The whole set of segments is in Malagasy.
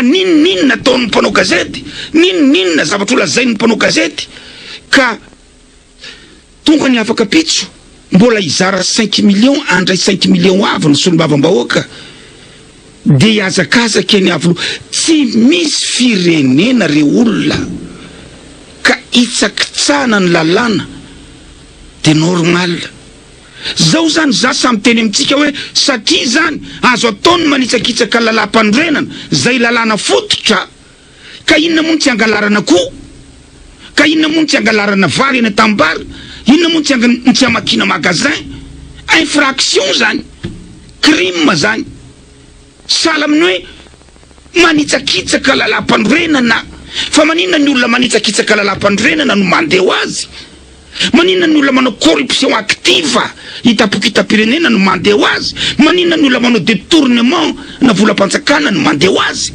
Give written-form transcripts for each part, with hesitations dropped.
Fa n'inon'inona ataon'ny mpanao gazety, n'inon'inona zavatra holazain'ny mpanao gazety ka tonga ny afak'ampitso mbola hizara cinq millions handray cinq millions avy ny solombavambahoaka dia hihazakazaka eny Iavoloha. Tsy misy firenena re olona ka hitsakitsahana ny lalàna dia normal. Zao zany za samy miteny amintsika hoe satria zany azo atao ny manitsakitsaka lalàmpanorenana zay lalàna fototra ka inona moa no tsy angalarana akoho? Ka inona moa no tsy angalarana vary eny an-tanimbary? Inona moa no tsy no tsy amakiana magasin? Infraction zany, crime zany. Sahala amin'ny hoe manitsakitsaka lalàmpanorenana. Fa maninona ny olona manitsakitsaka lalàmpanorenana no mandeha ho azy? Maninona ny olona manao corruption active hitam-pokitam-pirenena no mandeha ho azy? Maninona ny olona manao detournement na volam-panjakana no mandeha ho azy?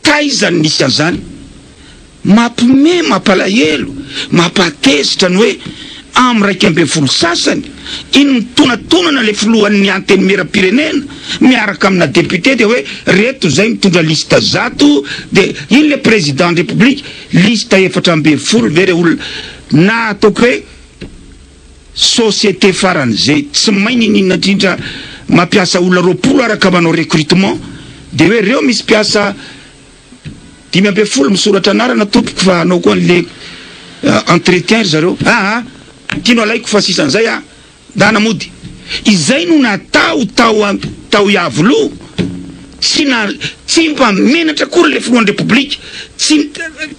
Taiza no nisy an'izany? Mampime, mampalahelo, mampahatezitra ny hoe am 11 sasany iny mitonatonana le filohan'ny antenimierampirenena miaraka amina député de hoe reto zay mitondra liste 100 de iny le président ny république liste 14 ve re olona na ataoko hoe société faran'izay tsy may niniana indrindra mampiasa olona 20 araka manao recrutement de hoe reo misy mpiasa 15 misoratra anarana tompoko fa hanao koa an'le entretien ry zareo aa tiano alaiko fa sisan'izay ah ndana mody izay no natao tao tao Iavoloha tsy na tsy mba menatra akory le filohan'ny repoblika tsy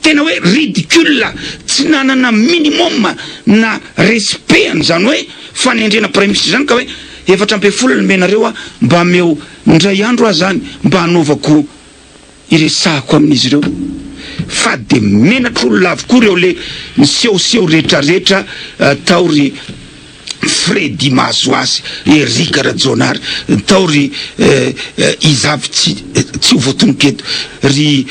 tena hoe ridicule tsy nanana minimum na respect an'izany hoe fanendrena praiminisitra izany ka hoe 14 no omenareo aho mba ameo indray andro aho zany mba hanaovako Iresahako amin'izy ireo fa dia menatr'olona avokoa ireo le misehoseho retraretra tao ry Freddy Mahazoasy, Eric Rajaonary, tao ry iza avy tsy tsy ho voatonoko eto, ry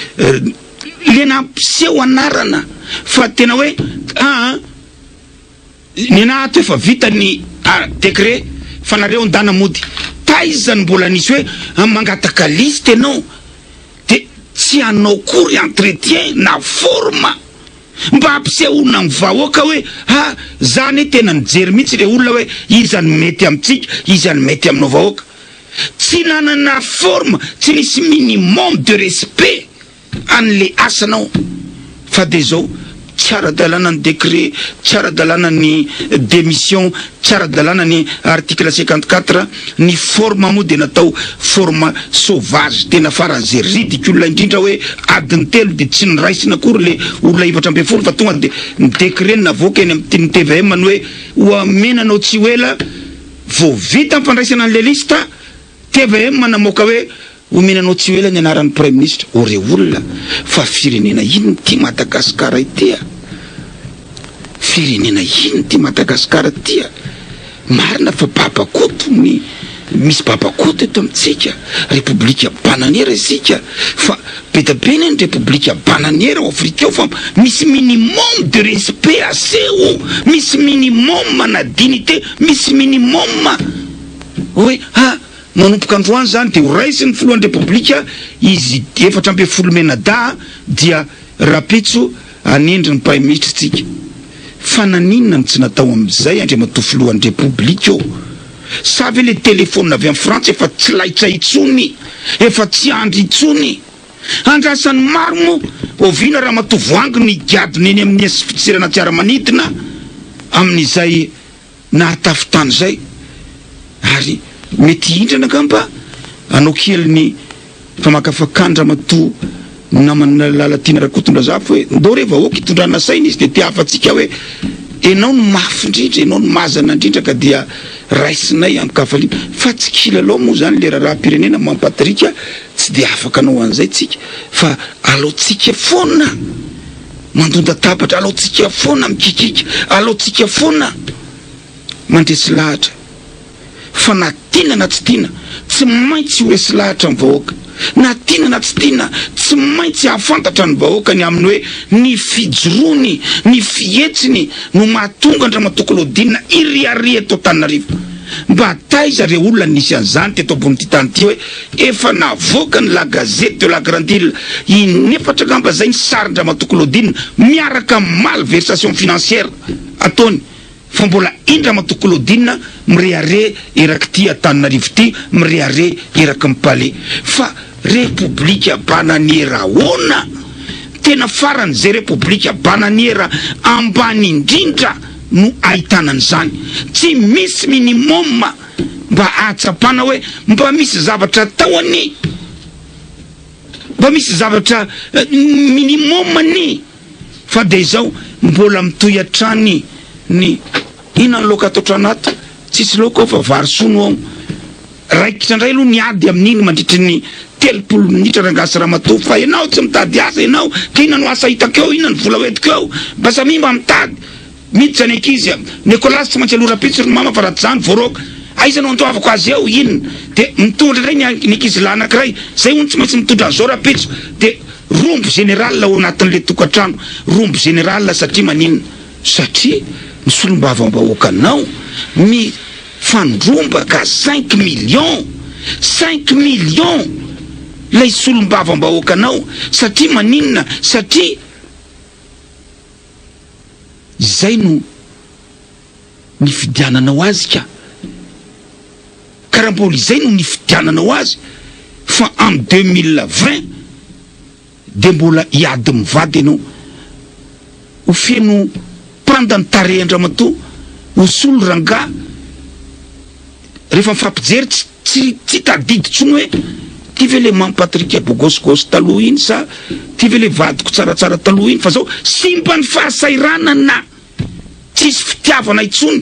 le nampiseho anarana fa tena hoe aa. Nenah ato efa vita ny décret fa nareo ndana mody. Taiza no mbola nisy hoe mangataka liste enao de tsy hanao kory entretien na forme mba hampisehoana ny vahoaka hoe ha za anie tena nijery mihitsy le olona hoe iza no mety amintsika iza no mety aminao vahoaka. Tsy nanana forme, tsy nisy minimum de respect. anle asanao fa de zao tsy ara-dalàna ny décret, tsy ara-dalàna ny démission, tsy ara-dalàna ny article 54, ny forme moa de natao forme sauvage tena faran'ze ridicule indrindra hoe adiny telo de tsy noraisina akory le olona 14 fa tonga de ny décret no navoaka eny amin'ny tvm ny hoe ho amena anao tsy ho ela vao vita ny fandraisana an'le liste tvm namoaka hoe Omena anao tsy ho ela ny anaran'ny praiminisitra. O re olona, fa firenena inona ity Madagasikara ity a? Firenena inona ity Madagasikara ity a? Marina fa babakoto ny misy babakoto eto amintsika, repoblika bananiera isika, fa be da be anie ny repoblika bananiera ao Afrika ao fa misy minimum de respect aseho, misy minimum na dignité, misy minimum hoe ha Manomboka androany izany dia ho raisin'ny filohan'ny Repoblika izy 14 mianadahy dia rahampitso hanendry ny praiminisitra isika. Fa naninona no tsy natao amin'izay Andriamatoa filohan'ny Repoblika ô? Sa ve le telefaonina avy any Frantsa efa tsy laitra intsony, efa tsy andry intsony? Andrasan'ny maro moa oviana Ramatoa Voahangy no higadona eny amin'ny seranam-piaramanidina amin'izay Nahatafitany izay ary mety hihindrana angamba hanao kely ny famakafakan-dRamatoa namana Lalatiana Rakotondrazafy hoe ndao re vahoaka hitondrana saina izy dia te hahafantsika hoe enao no mafy indrindra, enao no mazana indrindra ka dia raisinay amin-kafaliana fa tsy kilalao moa izany le raharaham-pirenena mampatrika tsy dia afaka hanao an'izay tsika fa alaontsika foana Mandonda-tabatra, alaontsika foana mikikika, alaontsika foana mandresy lahatra fa na tiana na tsy tiana tsy maintsy ho resy lahatra ny vahoaka, na tiana na tsy tiana tsy maintsy hahafantatra ny vahoaka ny amin'ny hoe ny fijoroany, ny fihetsiny no mahatonga an-dRamatoa Claudine hiriaria eto Antananarivo. Mba taiza re olona nisy an'izany teto ambonin'ity tany ity hoe efa navoaka ny la gazette de la grande ile in'efatra angamba zay ny sarin-dRamatoa Claudine miaraka amin'ny malversation financière ataony fa mbola iny Ramatoa Claudine mirehareha erak'ity Antananarivo ity mirehareha eraky ny palais fa repoblika bananiera ahoana? Tena faran'izay repoblika bananiera ambany indrindra no ahitana an'izany. Tsy misy minimum mba ahatsapana hoe mba misy zavatra atao anie, mba misy zavatra minimum anie fa dia izao mbola mitohy hatrany ny inona ny laoka atao anaty, tsisy laoka ao fa vary soa no ao. Raikitra indray aloha ny ady amin'iny mandritry ny 30 minitra rangahy sy ramatoa fa ianao tsy mitady asa ianao ka inona no asa hitako eo, inona ny vola hoentiko eo, mba samia mba mitady. Miditra ny ankizy, ny ekolazy tsy maintsy aloha rahampitso ry mama fa raha tsy izany voaroaka. Aiza no andoavako azy eo, inona? Dia mitondra indray ny ny ankizilahy anankiray, izay hono tsy maintsy mitondra an'izao rahampitso. Dia rombo général ao anatin'ilay tokantrano, rombo général satria maninona? Satria ny solombavambahoakanao mi. Fandrombaka cinq millions! Cinq millions! Ilay solombavambahoakanao satria maninona? Satria izay no nifidiananao azy ka! Ka raha mbola izay no nifidiananao azy fa am 2020 dia mbola hiady mivady ianao. Ho feno panda ny tarehin-dramatoa, ho solo rangahy. Rehefa mifampijery tsy tsy tsy tadidy intsony hoe ty ve le Mamy Patrick bogosgosy taloha iny sa ty ve le vadiko tsaratsara taloha iny fa zao simba ny fahasahiranana, tsisy fitiavana intsony.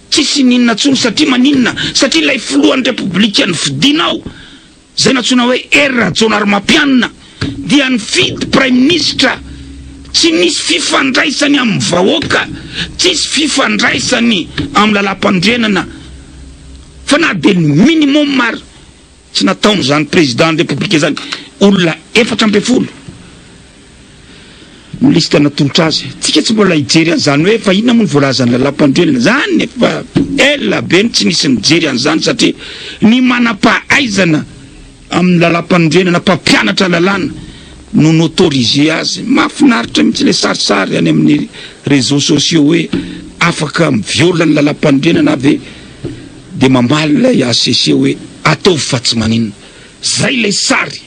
Tsisy n'inona intsony satria maninona? Satria ilay filohan'ny repoblika nofidinao izay nantsoina hoe Hery Rajaonarimampianina dia nifidy praiminisitra tsy nisy fifandraisany amin'ny vahoaka, tsisy fifandraisany amin'ny lalàmpanorenana fa na dia ny minimum ary tsy nataon'izany président ny repoblika izany olona 14 no liste natolotra azy. Tsika tsy mbola hijery an'izany hoe fa inona moa no voalazan'ny lalàmpanorenana. Zany efa ela be no tsy nisy nijery an'izany satria ny manam-pahaizana amin'ny lalàmpanorenana, mpampianatra lalàna no n'autoriser azy. Mahafinaritra mihitsy ilay sarisary any amin'ny réseaux sociaux hoe afaka mi-viole ny lalàmpanorenana ve dia mamaly ilay HCC hoe ataovy fa tsy maninona. Zay ilay sary.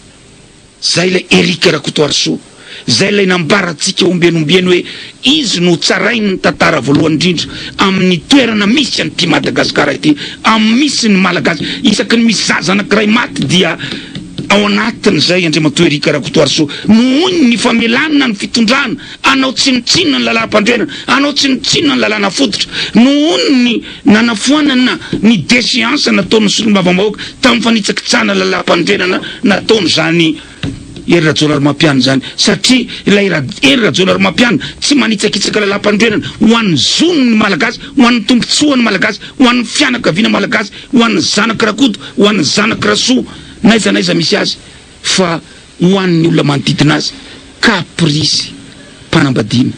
Zay ilay Eric Rakotoarisoa, zay ilay nambarantsika ombieny ombieny hoe izy no tsarain'ny tantara voalohany indrindra amin'ny toerana misy an'ity Madagasikara ity, amin'ny misy ny Malagasy. Isaky ny misy zaza anankiray maty dia ao anatin'izay Andriamatoa Eric Rakotoarisoa nohon'ny ny famelana ny fitondrana hanao tsinontsinona ny lalàm-pandrenana, hanao tsinontsinona ny lalàna fototra, nohon'ny Nanafoanana ny déchéance nataon'ny solombavambahoaka tamin'ny fanitsakitsahana lalàmpanorenana nataon'izany Hery Rajaonarimampianina izany satria ilay Hery Rajaonarimampianina tsy manitsakitsaka lalàmpanorenana ho an'ny zon'ny Malagasy, ho an'ny tombontsoan'ny Malagasy, ho an'ny fianakaviana Malagasy, ho an'ny zanak'i Rakoto, ho an'ny zanak'i Rasoa n'aiza n'aiza misy azy fa ho an'ny olona manodidina azy, caprice mpanambadiana,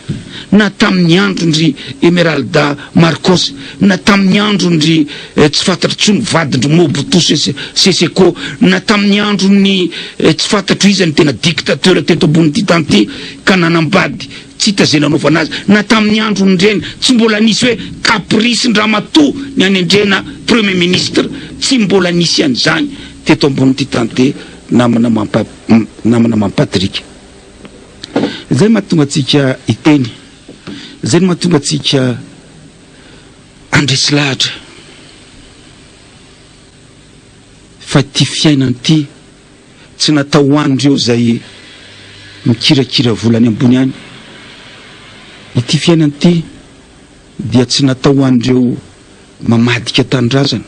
na tamin'ny andron-dry Emeralda Marcos, na tamin'ny andron-dry tsy fantatro intsony vadin-dry Mobutu Sese Seko, na tamin'ny andron'ny tsy fantatro iza ny tena dictateur teto ambonin'ity tany ity ka nanambady tsy hita izay nanaovana azy, na tamin'ny andron'ireny tsy mbola nisy hoe caprice-ndramatoa ny hanendrena premier ministre, tsy mbola nisy an'izany teto ambonin'ity tany ity. Namana mampa namana mampatrika. Izay mahatonga antsika hiteny. Izay no mahatonga antsika handresy lahatra fa ity fiainana ity tsy natao ho an'ireo izay mikirakira vola any ambony any. Ity fiainana ity dia tsy natao ho an'ireo mamadika tanindrazana,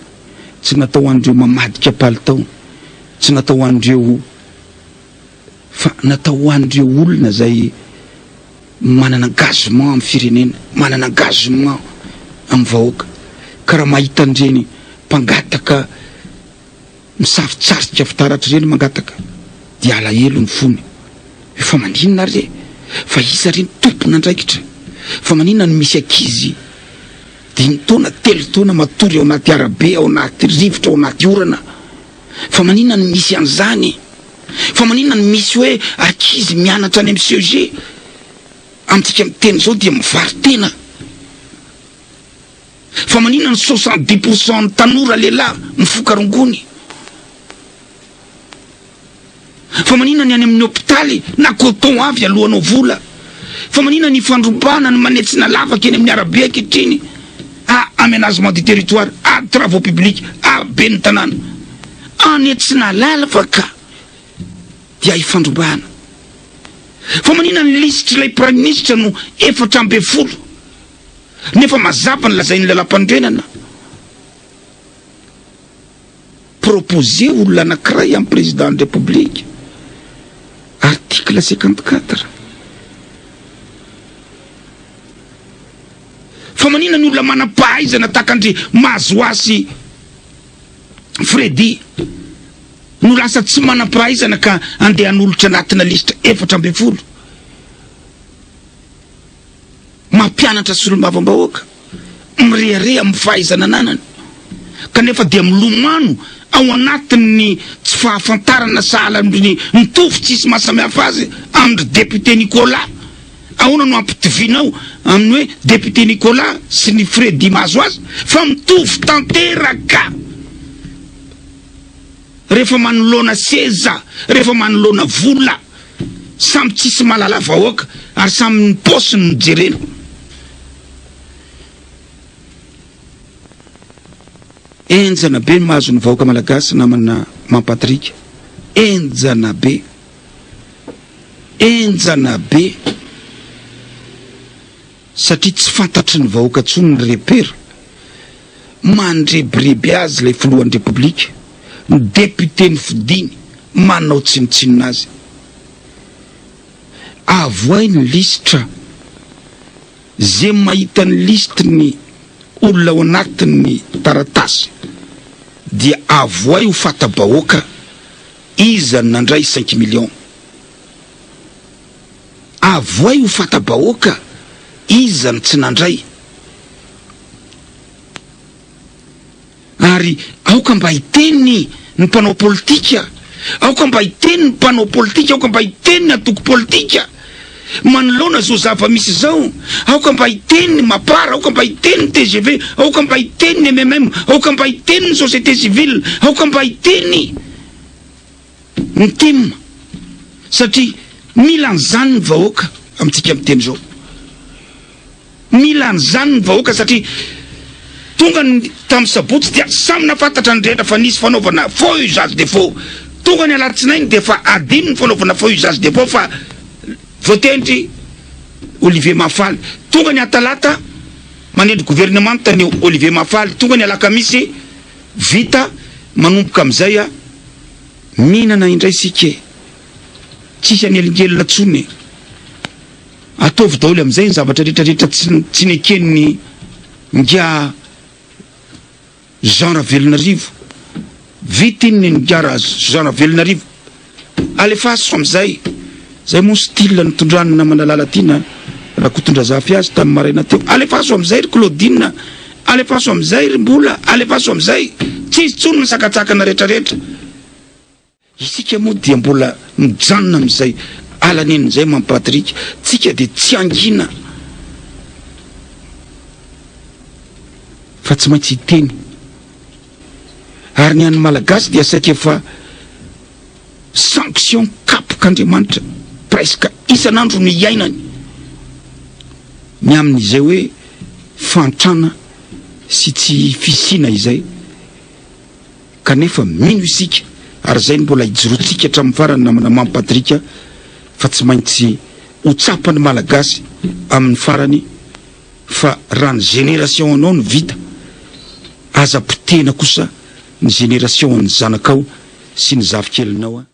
tsy natao ho an'ireo mamadika palitao, tsy natao ho an'ireo fa natao ho an'ireo olona izay manana engagement amin'ny firenena, manana engagement amin'ny vahoaka. Ka raha mahita an'ireny mpangataka misarotsarika fitaratra ireny mangataka dia alahelo ny fony. Fa maninona ary e? Fa iza re ny tompon'andraikitra? Fa maninona no misy ankizy? Dimy taona, telo taona matory ao anaty arabe, ao anaty rivotra, ao anaty orana. Fa maninona no misy an'izany? Fa maninona no misy hoe ankizy mianatra any amin'ny CEG? Amintsika miteny izao dia mivaro-tena. Fa maninona ny 70% ny tanora lehilahy mifoka rongony? Fa maninona ny any amin'ny hopitaly na coton avy alohanao vola? Fa maninona ny fandrobana ny manetsina lavaka eny amin'ny arabe ankehitriny? A aménagement du territoire, A travaux publics, A ben'ny tanàna. Anetsina lalvaka dia ifandrobana. Fa maninona ny lisitr'ilay praiminisitra no 14 nefa mazava ny lazain'ny lalàmpanorenana? Proposer olona anakiray amin'ny président ny république, article 54. Fa maninona ny olona manam-pahaizana tahaka an-dry Mahazoasy Freddy no lasa tsy manam-pahaizana ka andeha hanolotra anatina lisitra 14? Mampianatra solombavambahoaka, mirehareha amin'ny fahaizana ananany, kanefa dia milomano ao anatin'ny tsy fahafantarana sahala amin'ny mitovy tsisy mahasamihafa azy amin-dry député Nicolas. Ahoana no ampitovianao amin'ny hoe député Nicolas sy ny Freddy mahazo azy fa mitovy tanteraka rehefa manoloana seza, rehefa manoloana vola. Samy tsisy mahalala vahoaka ary samy ny paosiny no jerena. Enjana be ny mahazo ny vahoaka malagasy namana Mampatrick. Enjana be. Enjana be. Satria tsy fantatry ny vahoaka intsony ny repère. Mandrebireby azy ilay filohan'ny repoblika, ny député nofidiny manao tsinontsinona azy. Avoay ny lisitra, ze mahita ny lisitry ny olona ao anatin'ny taratasy dia avoay ho fata-bahoaka iza no nandray cinq millions. Avoay ho fata-bahoaka iza no tsy nandray. Ary aoka mba hiteny ny mpanao politika, aoka mba hiteny ny mpanao politika, aoka mba hiteny ny antoko politika manoloana izao zava-misy izao, aoka mba hiteny ny Mapar, aoka mba hiteny ny tgv, aoka mba hiteny ny mmm, aoka mba hiteny ny société civile, aoka mba hiteny ny tim, satria mila an'izany ny vahoaka amintsika miteny izao. Mila an'izany ny vahoaka satria tonga ny tamin'ny sabotsy dia samy nafantatra ny rehetra fa nisy fanaovana faux usage de faux. Tonga ny alatsinainy dia efa adino ny fanaovana faux usage de faux fa voatendry Olivier Mahafaly. Tonga ny atalata manendry governemanta ny Olivier Mahafaly. Tonga ny alakamisy vita manomboka amin'izay a mihinana indray isika e. Tsisy hanelingelina intsony e. Ataovy daholo amin'izay ny zavatra rehetra rehetra tsy tsy neken'ny ingahy Jean Ravelonarivo. Vita iny ny ingahy Jean Ravelonarivo. Alefaso amin'izay. Zay moa style nitondran'ny namana Lalatiana Rakotondrazafy azy tamin'ny maraina teo. Alefaso amin'izay ry Claudine. Alefaso amin'izay ry Mbola. Alefaso amin'izay. Tsisy intsony ny sakantsakana rehetra rehetra. Isika moa dia mbola mijanona amin'izay alan'enina izay Mampatrick, tsika dia tsy hangina fa tsy maintsy hiteny. Ary ny an'ny Malagasy dia saika efa sanction kapok'Andriamanitra presque isan'andro no iainany ny amin'izay hoe fahantrana sy tsy fisiana izay. Kanefa mino isika, ary izay no mbola hijoroantsika hatramin'ny farany namana Mamy Patrick fa tsy maintsy ho tsapan'ny Malagasy amin'ny farany fa raha ny génération anao no vita, aza potehina kosa ny génération an'ny zanakao sy ny zafikelinao a!